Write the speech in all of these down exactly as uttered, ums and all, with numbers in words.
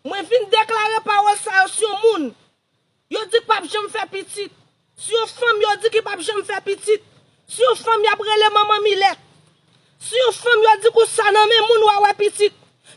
Mwen vin deklare pawòl sa yo si yon moun yo di k p ap janm fè pitit, si yon fanm yo di ki p ap janm fè pitit, si yon fanm y ap rele manman milèt, si yon fanm yo di k ou sa nan men moun w a wè pitit,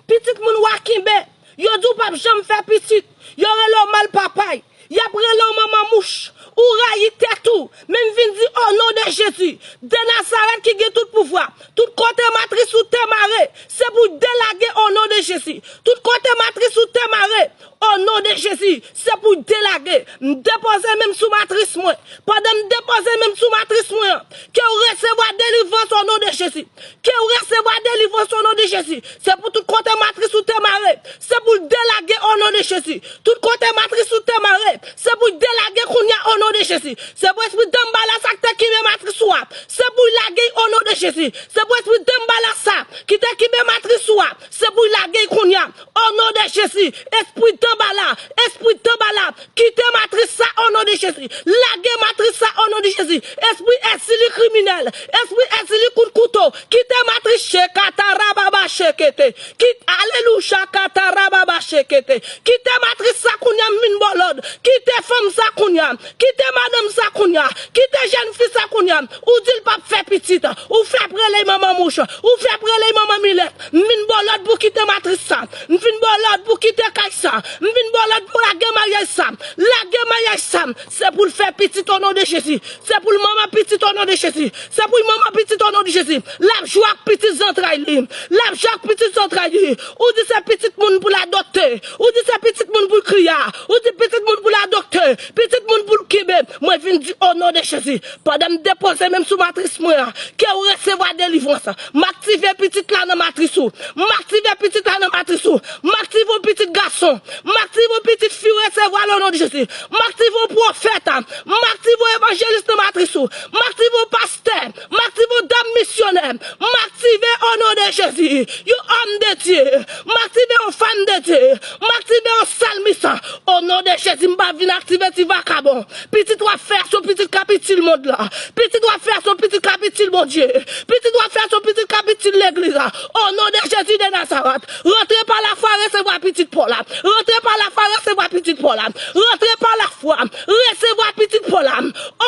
pitit moun w a kenbe, yo di w p ap janm fè pitit, yo rele w mal papay, y ap rele w manman mouch, ou rayi tèt ou, men m vin di o non de Jezi de Nazarèt ki gen tout pouvwa, tout kote matris ou te mare, se pou w delage o non de Jezi, tout kote matris ou te mare, o non de Jezi, se pou w delage. M depoze men m sou matris mwen. Pandan m depoze men m sou matris mwen an, ke w resevwa delivrans o non de Jezi. Ke w resevwa delivrans o non de Jezi. Se pou tout kote matris ou te mare, se pou l delage o non de Jezi. Tout kote matris ou te mare, se pou l delage kounye a o non de Jezi. Se pou espri danbala sa k te kenbe matris ou a, se pou l lage o non de Jezi. Se pou espri danbala sa ki te kenbe matris ou a, se pou l lage kounye a. O non de Jezi, espri danbala, espri danbala, kite matris sa o non de Jezi. Lage matris sa o non de Jezi. Espri Èzili kriminèl, espri Èzili kout kouto, kite matris chekatarababa chekete. Kit, alelouya, katarababa chekete. Kite matris sa kounye a, m vin ba w lòd. Kite fanm sa kounye a. Kite madanm sa kounye a. Kite jèn fi sa kounye a. Ou di l p ap fè pitit. Ou fè prele manman mouch. Ou fè prele manman milèt. M vin ba w lòd pou kite matris sa. M vin ba w lòd pou kite kay sa. M vin ba w lòd pou lage maryaj sa. Lage maryaj sa. Se pou l fè pitit o non de Jezi. Se pou l manman pitit o non de Jezi. Se pou l manman pitit o non de Jezi. L ap jwe ak pitit zantray li. L ap jwe ak pitit zantray li. Ou di se pitit moun pou l adopte. Ou di se pitit moun pou l kriye. Ou di pitit moun pou l adopte. Pitit moun pou l kenbe. Mwen vin di o non de Jezi. Pandan m depoze men m sou matris mwen an, ke w resevwa delivrans. M aktive pitit la nan matris ou. M aktive pitit la nan matris ou. M aktive yon pitit gason. M aktive yon pitit fi resevwa l o non de Jezi. M aktive yon pwofèt. M aktive yon evanjelis nan matris ou. M aktive yon pastè. M aktive yon dam misyonè. M aktive o non de Jezi. Yon òm de Dye. M aktive yon fanm de Dye. M aktive yon salmis. O non de Jezi, m pa vin aktive ti vakabon. Pitit w ap fè a se yon pitit k ap itil mond la. Pitit w ap fè a se yon pitit k ap itil Bondye. Pitit w ap fè a se yon pitit k ap itil legliz la. O non de Jezi de Nazarèt. Rantre pa lafwa, resevwa pitit pa w la. Rantre pa lafwa, resevwa pitit pa w la. Rantre pa lafwa, resevwa pitit pa w la.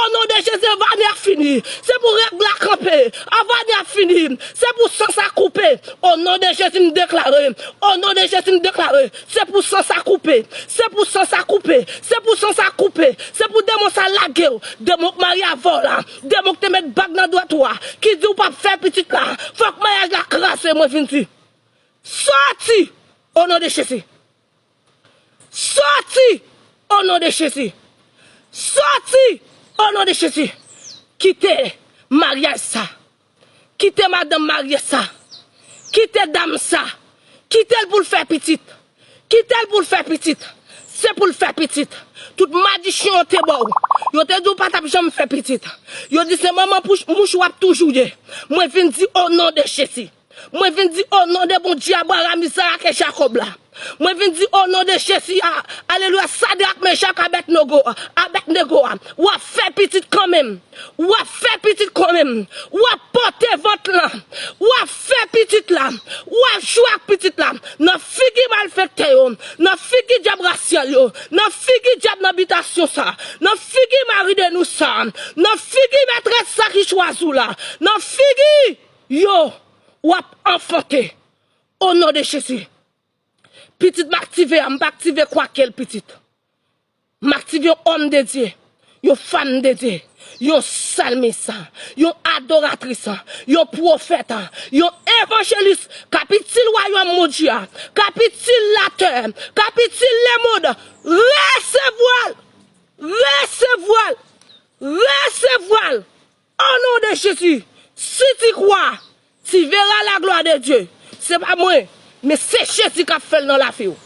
O non de Jezi, avni a fini. Se pou règ la kanpe. Avni a fini. Se pou san sa koupe. O non de Jezi, m deklare. O non de Jezi, m deklare. Se pou san sa koupe. Se pou san sa koupe. Se pou san sa koupe. Se pou demon sa lage w. Demon k marye avè w la. Demon k te met bag nan dwèt ou a. Ki di w p ap fè pitit la. Fòk maryaj la kraze, mwen vin di. Sòti! O non de Jezi. Sòti! O non de Jezi. Sòti! O non de Jezi. Kite maryaj sa. Kite madanm marye sa. Kite dam sa. Kite l pou l fè pitit. Kite l pou l fè pitit. Se pou l fè pitit. Tout majisyen yo te ba w. Yo te di w pa t ap janm fè pitit. Yo di se manman mouch w ap toujou ye. Mwen vin di o non de Jezi. Mwen vin di o non de Bondye Abraram, Izarak e Jakòb la. Mwen vin di o non de Jezi a, alelouya, Sadrak, Mechak, Abèdnego, Abèdnego a. W ap fè pitit kanmenm. W ap fè pitit kanmenm. W ap pote vant lan. W ap fè pitit la. W ap jwe ak pitit la. Nan figi malfektè yo. Nan figi dyab rasyal yo. Nan figi dyab nan bitasyon sa. Nan figi mari de nou sa. Nan figi mètrès sa ki chwazi w la. Nan figi yo. W ap anfante. O non de Jezi. Pitit m aktive a, m pa aktive kwakèl pitit. M aktive yon òm de Dye, yon fanm de Dye, yon salmis, yon adoratris, yon pwofèt, yon evanjelis, k ap itil wayòm Bondye a, k ap itil latè, k ap itil lemonn. Resevwa l! Resevwa l! Resevwa l! O non de Jezi, si tu crois, tu verras la gloire de Dieu. Se pa mwen, men se Jezi k ap fè l nan lavi w.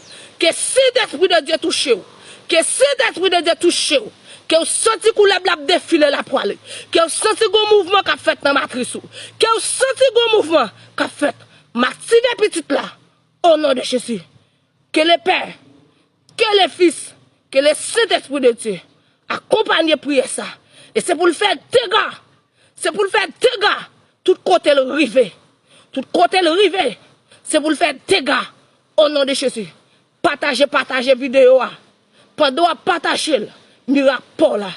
Ke Sentespri de Dye touche w. Ke Sentespri de Dye touche w. Ke w santi koulèb la ap defile, l ap pwale. Ke w santi gon mouvman k ap fèt nan matris ou. Ke w santi gon mouvman k ap fèt. M aktive pitit la. O non de Jezi. Ke le Pè, ke le Fis, ke le Sentespri de Dye akonpanye priyè sa. E se pou l fè dega. Se pou l fè dega. Tout kote l rive. Tout kote l rive. Se pou l fè dega. O non de Jezi. Pataje, pataje videyo a. Pandan w ap pataje l, mirak pa w la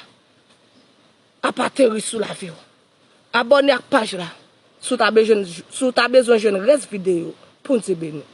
ap ateri sou lavi w. Abòne ak paj la si w ta bezwen, si w ta bezwen jwenn rès videyo. Bondye beni w.